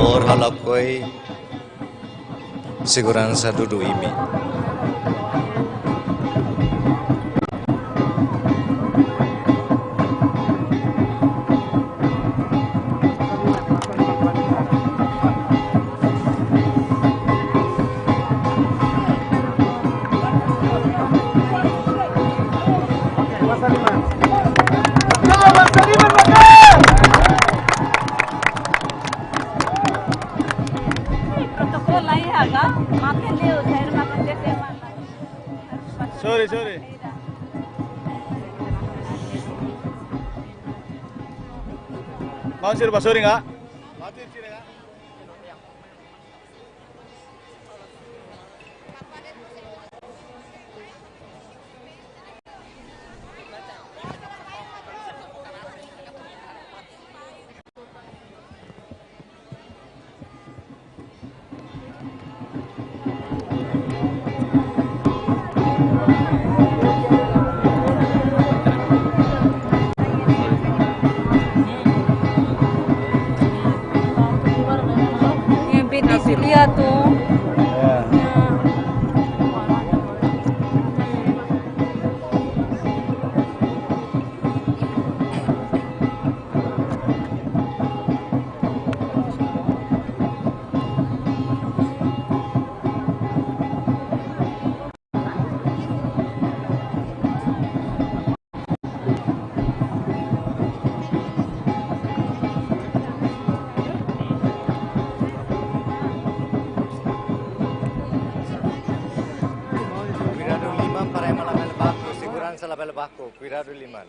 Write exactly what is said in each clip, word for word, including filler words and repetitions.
Or halakoi seguransa dudu imi. Protokol lai haga, makan leu, saya makan tete mana. Sorry, sorry. Mau sih, sorry nggak? Yang P T Sulia tuh. Ya. Ya. Kuidadu liman para ema labele baku, seguransa labele baku, kuidadu liman.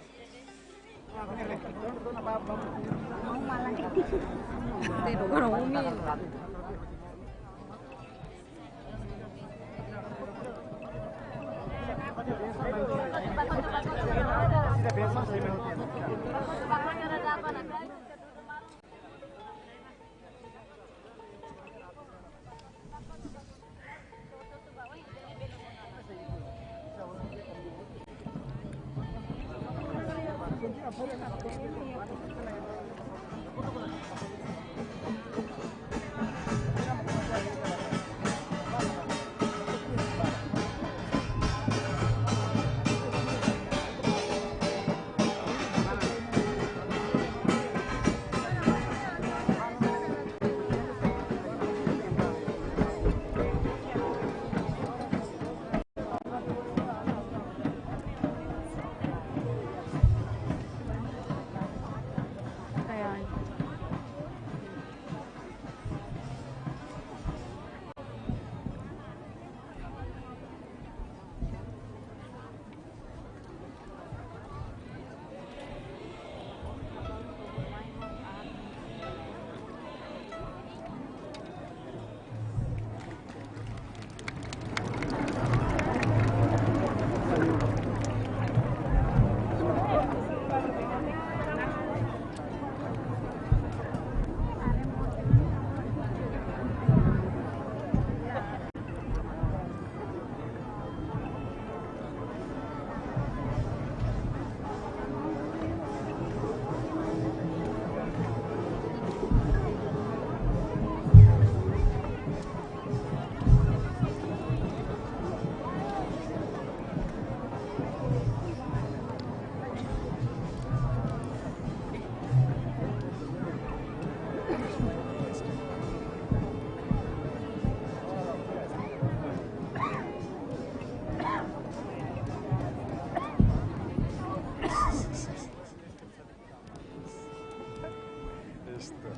Isto.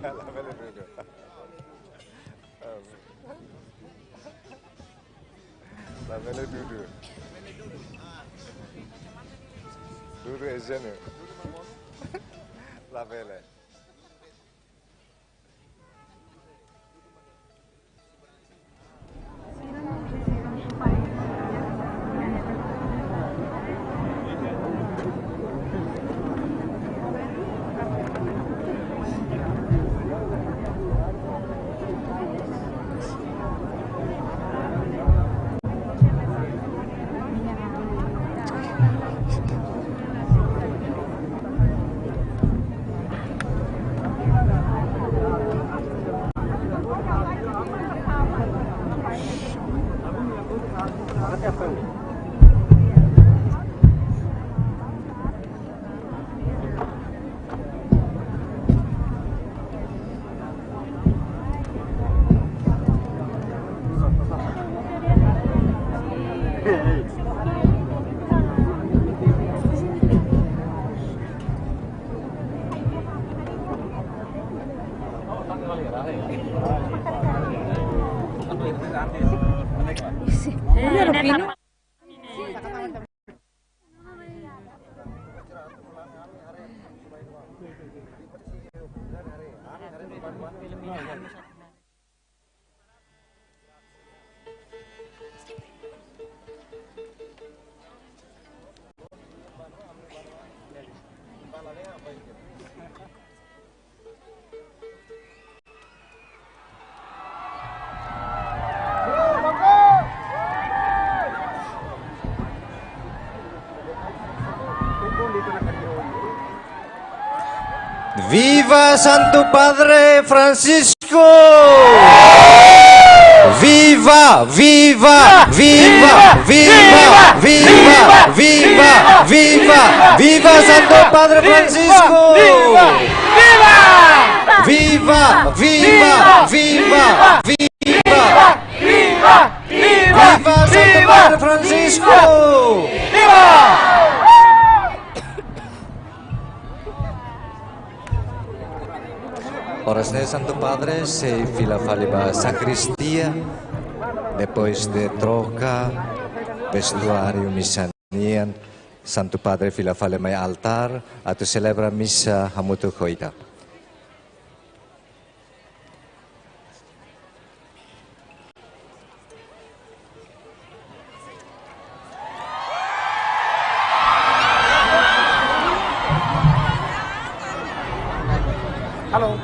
Labele dudu. Labele dudu. Dudu é gênio. Labele. Viva Santu Padre Francisco! Viva, viva, viva, viva, viva, viva, viva, viva Santu Padre Francisco! Viva, viva, viva, viva! Viva Santu Padre Francisco! Oras ne'e Santu Padre sei fila fali ba sakristia, depois de troka vestuáriu misa nian, Santu Padre fila fali mai altár, atu selebra misa hamutuk ho ita. Halo.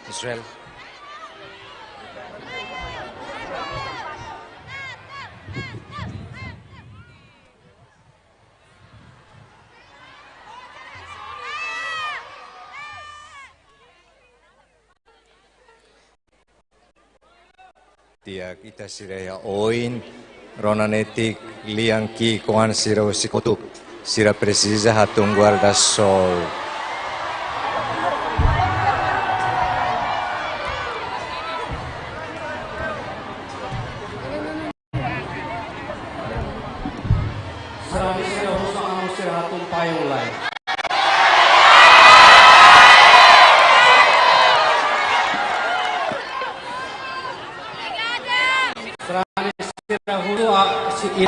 Israel. Tiha ita sira iha oin, rona netik lian ki'ik-oan sira husi kotuk. Sira presiza hatún guarda-sol. Sarani sira husu anu sira hatún payung lai. Sarani sira husu a-, si-, i-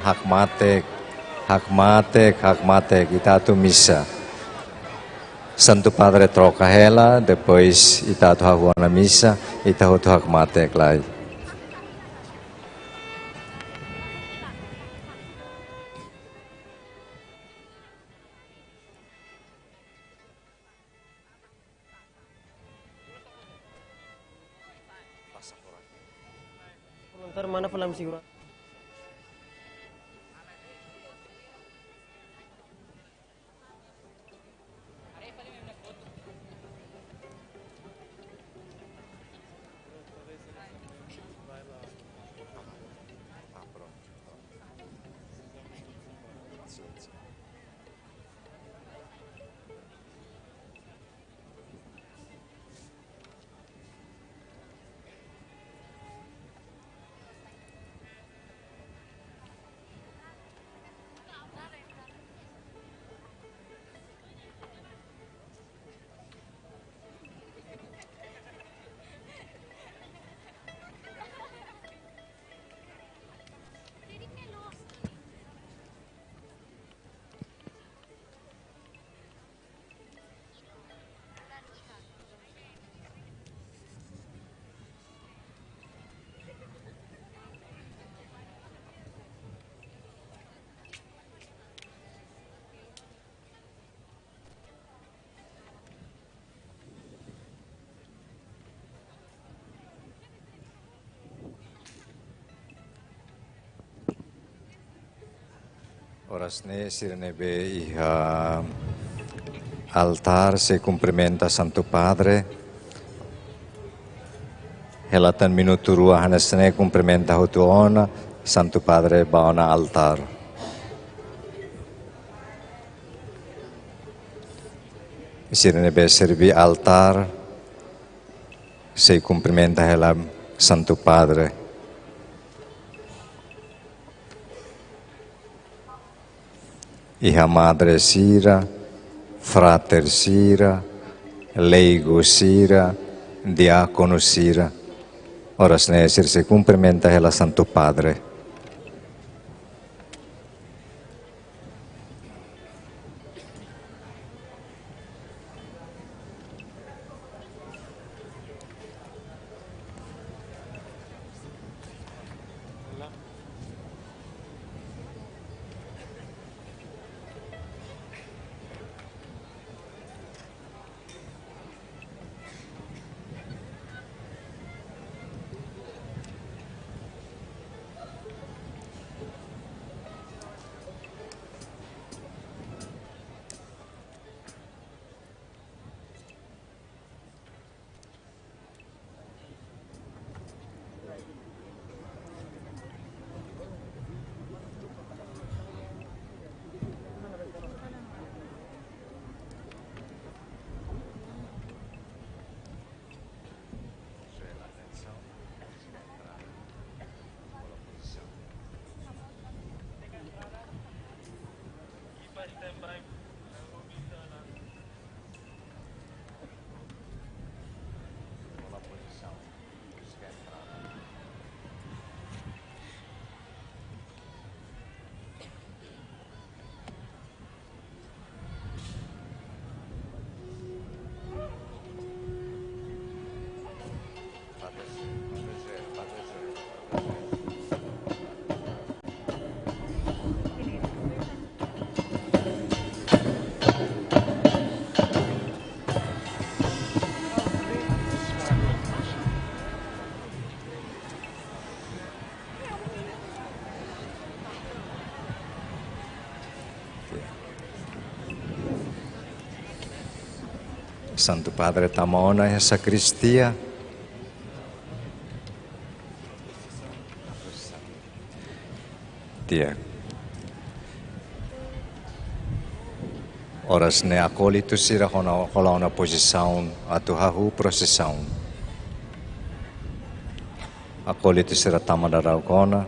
Hakmatek, hakmatek, hakmatek, ita atu misa. Santu Padre troka hela, depois ita atu hahú ona misa, ita hotu hakmatek lai. Voluntáriu mana fó lam seguransa. Oras ne'e sira ne'ebé iha altár sei kumprimenta Santu Padre. Hela tan minutu rua hanesan ne'e kumprimenta hotu ona, Santu Padre bá ona altár. Sira ne'ebé serví altár sei kumprimenta hela Santu Padre. Iha madre sira, frater sira, leigu sira, diákonu sira. Oras ne'e sira sei kumprimenta hela Santu Padre. Santu Padre tama ona iha sakristia. Di'ak. Oras ne'e akólitu sira hola ona, hola ona pozisaun atu hahú prosisaun. Akólitu sira tama dadaun ona.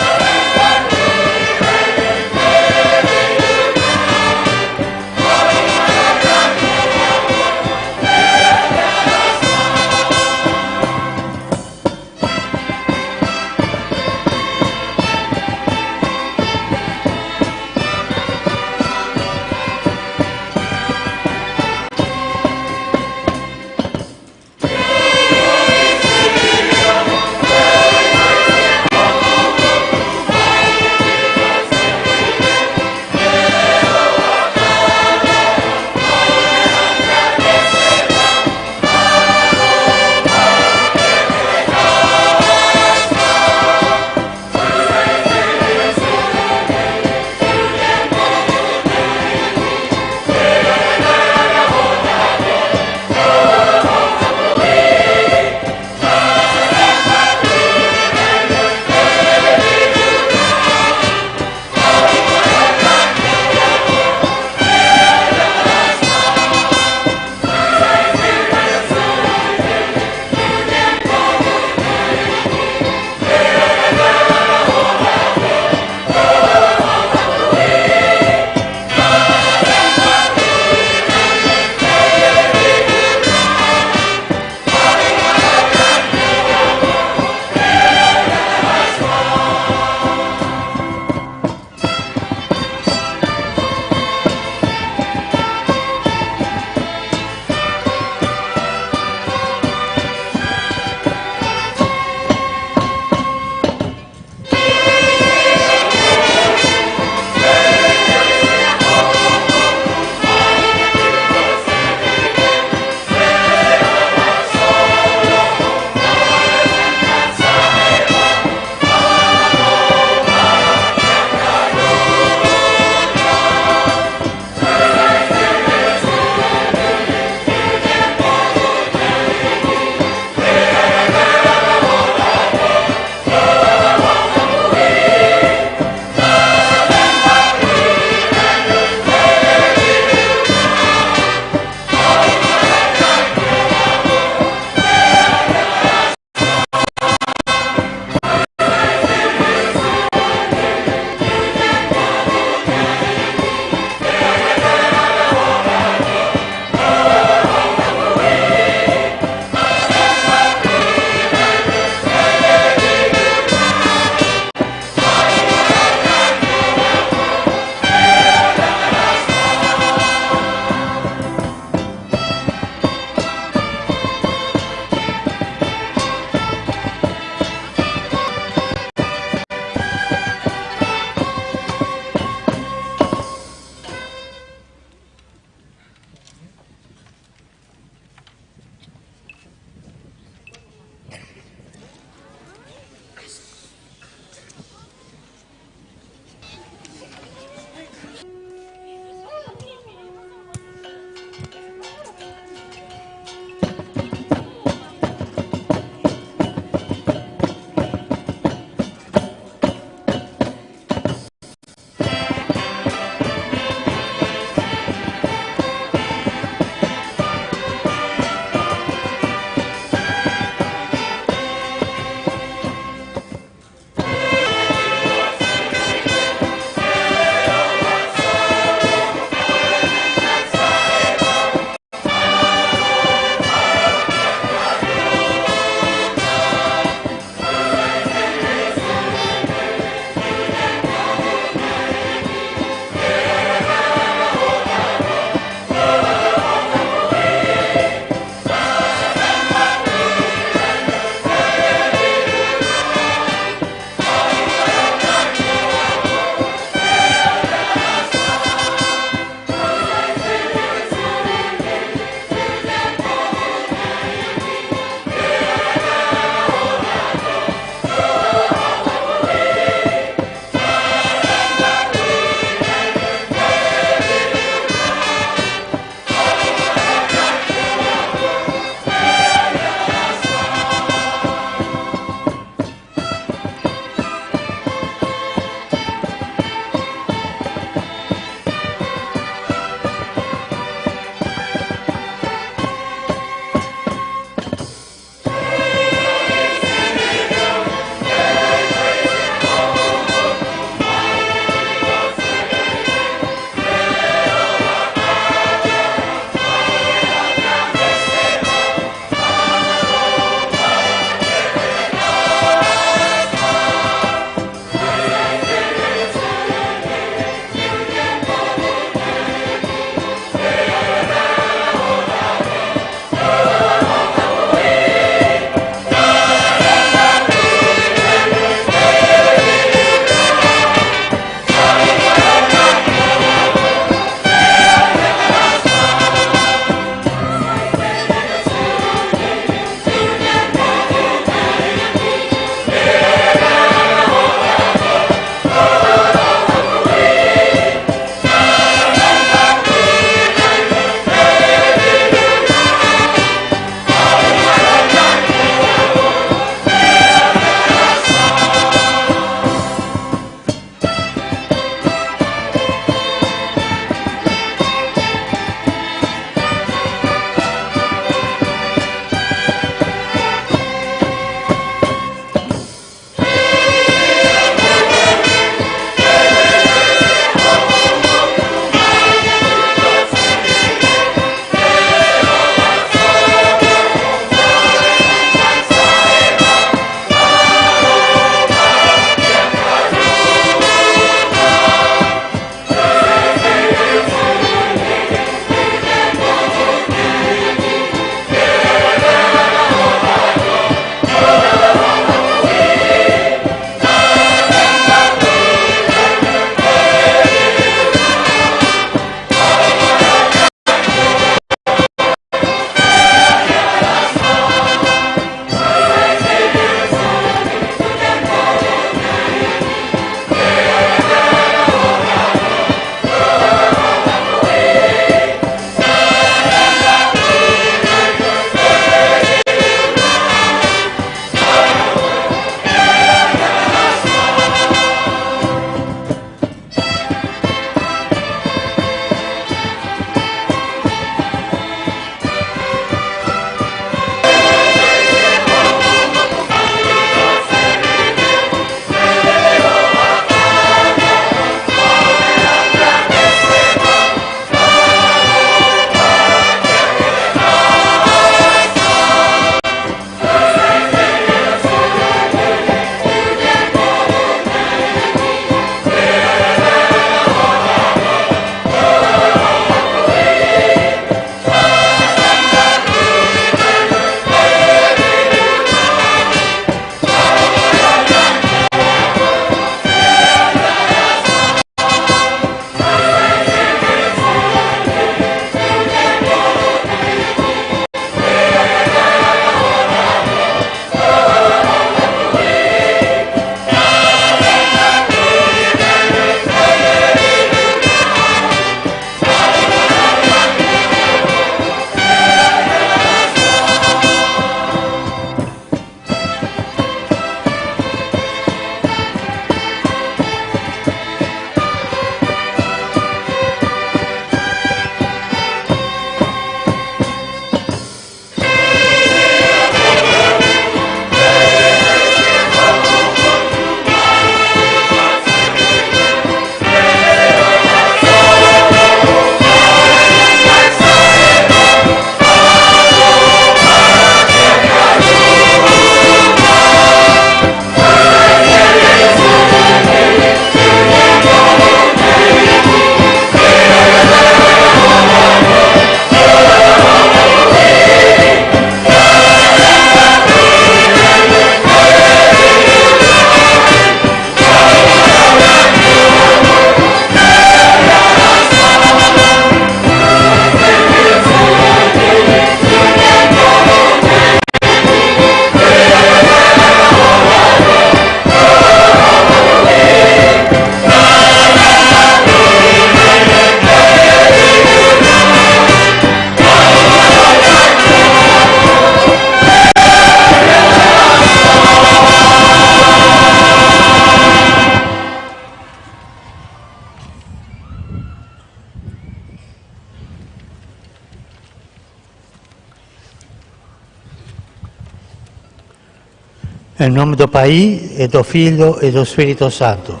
Em nome do Pai, e do Filho, e do Espírito Santo.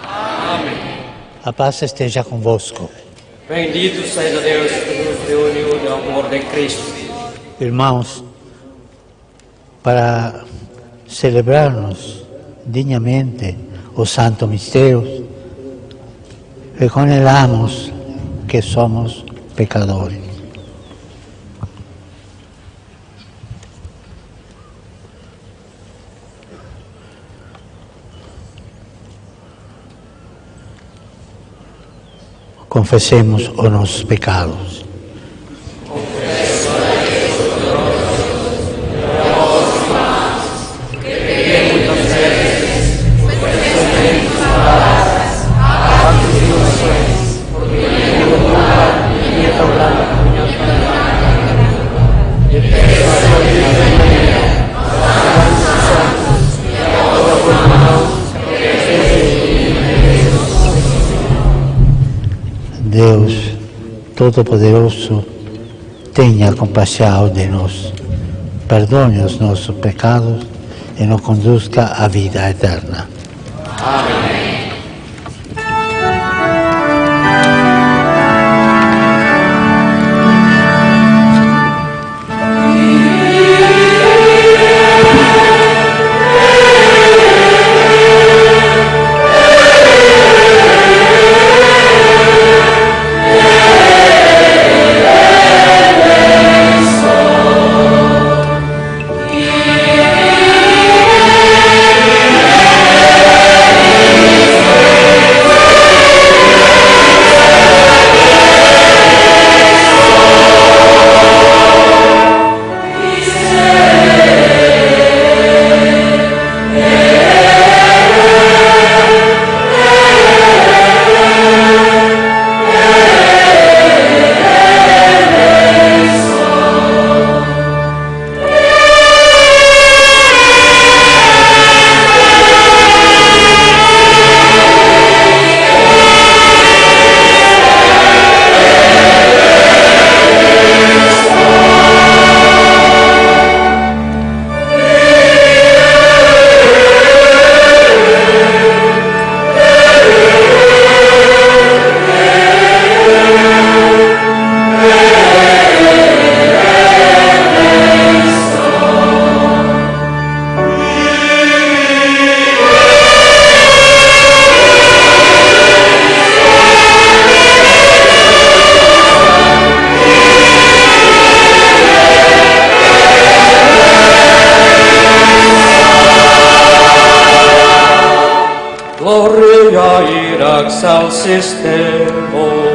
Amém. A paz esteja convosco. Bendito seja Deus que nos reuniu no amor de Cristo. Irmãos, para celebrarmos dignamente os santos mistérios, reconozcamos que somos pecadores. Confesemos os nossos pecados. Deus Todo-Poderoso, tenha compaixão de nós, perdoe os nossos pecados e nos conduz à vida eterna. Amém. Glória irak sal sistemo.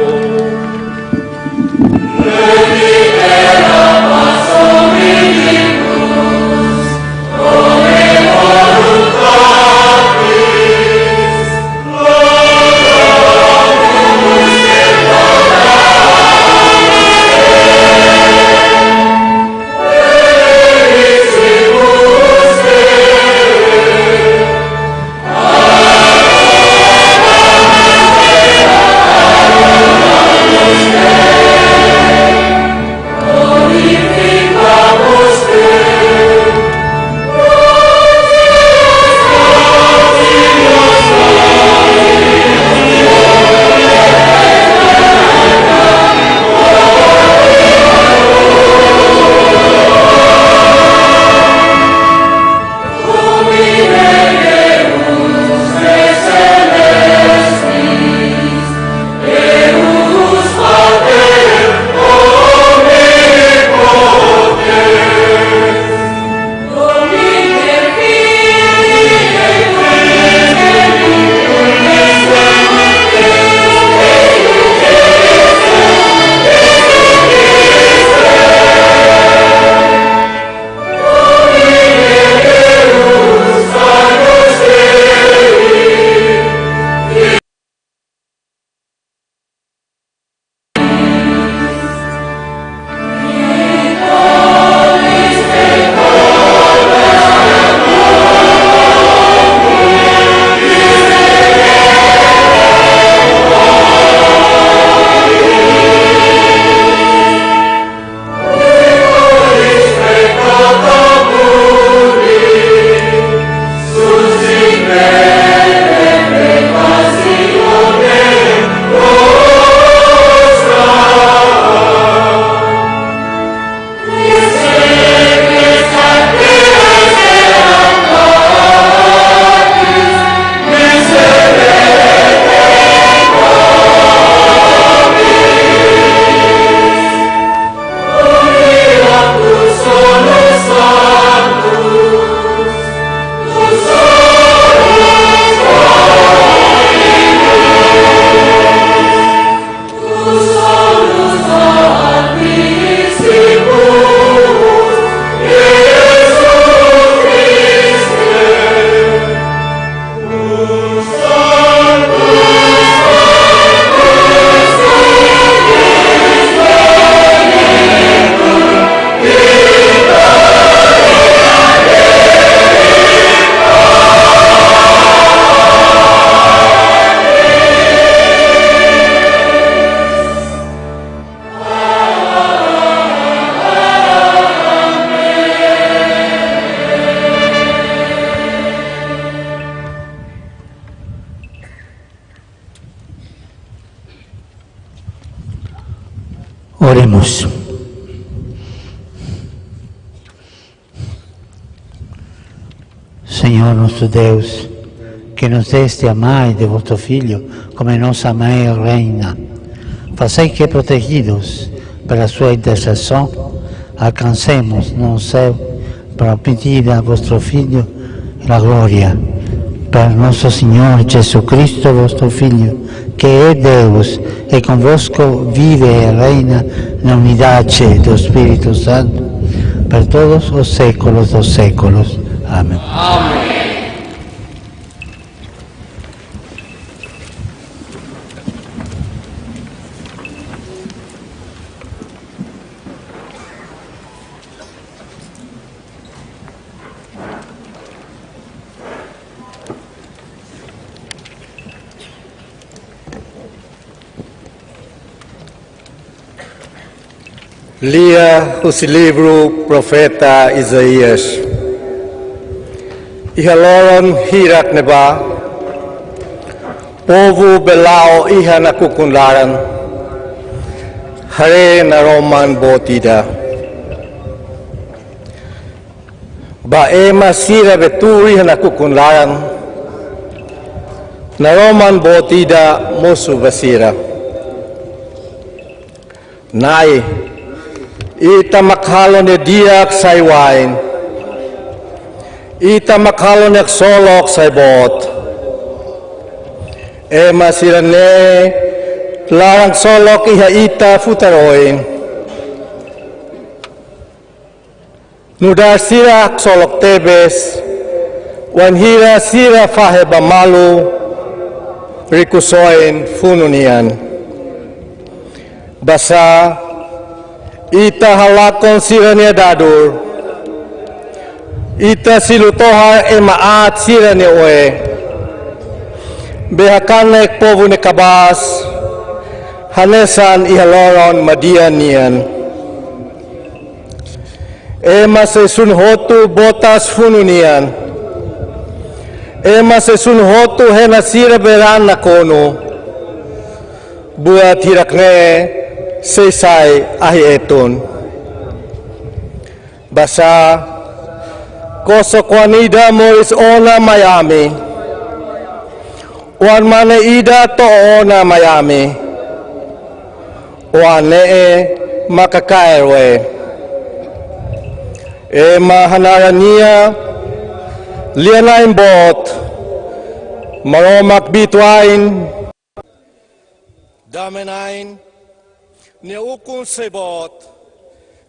Oremos. Senhor nosso Deus, que nos deste a mãe de vosso Filho como nossa mãe reina, fazei que, protegidos pela sua intercessão, alcancemos no céu prometida a vosso Filho a glória. Por nosso Senhor Jesus Cristo, vosso Filho, que é Deus e convosco vive e reina na unidade do Espírito Santo, por todos os séculos dos séculos. Amém. Lia husi livru profeta Isaías. Iha loron hirak ne'ebá, povu be la'o iha nakukun laran, haree naroman boot ida. Ba ema sira be tuur iha nakukun laran, naroman boot ida mosu ba sira. Na'i, ita mak halo nia di'ak sai wain. Ita mak halo nia ksolok sai boot. Ema sira-ne'e laran ksolok iha ita futar oin. Nu'udar sira ksolok tebes, wainhira sira fahe ba malu rikusoin funu nian. Basá, ita halakon sira-nia dadur. Ita silu tohar ema aat sira-nia oe. Be hakanek povu ne'e kabaas, hanesan iha loron madian nian. Ema sei sunu hotu botas funu nian. Ema sei sunu hotu hena sira be raan nakonu. Buat hirak-ne'e sei sai ahi etun. Basá, kosok-oan ida moris ona mai ami. Oan-mane ida to'o ona mai ami. Oan ne'e maka kaer wee. Ema hanaran nia, lia-na'in boot, Maromak kbiit-wain. Dame-na'in, nia ukun sei boot,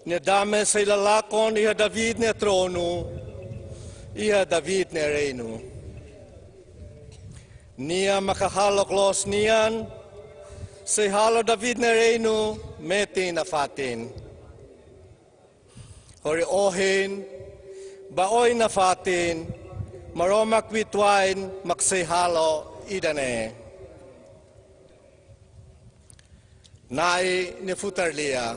nia dame sei la lakon iha David nia tronu, iha David nia reinu. Nia maka hahalok loos nian, sei halo David nia reinu metin nafatin. Hori ohin, ba oin nafatin, Maromak kbiit-wain mak sei halo ida-ne'e. Na'i nia futar lia.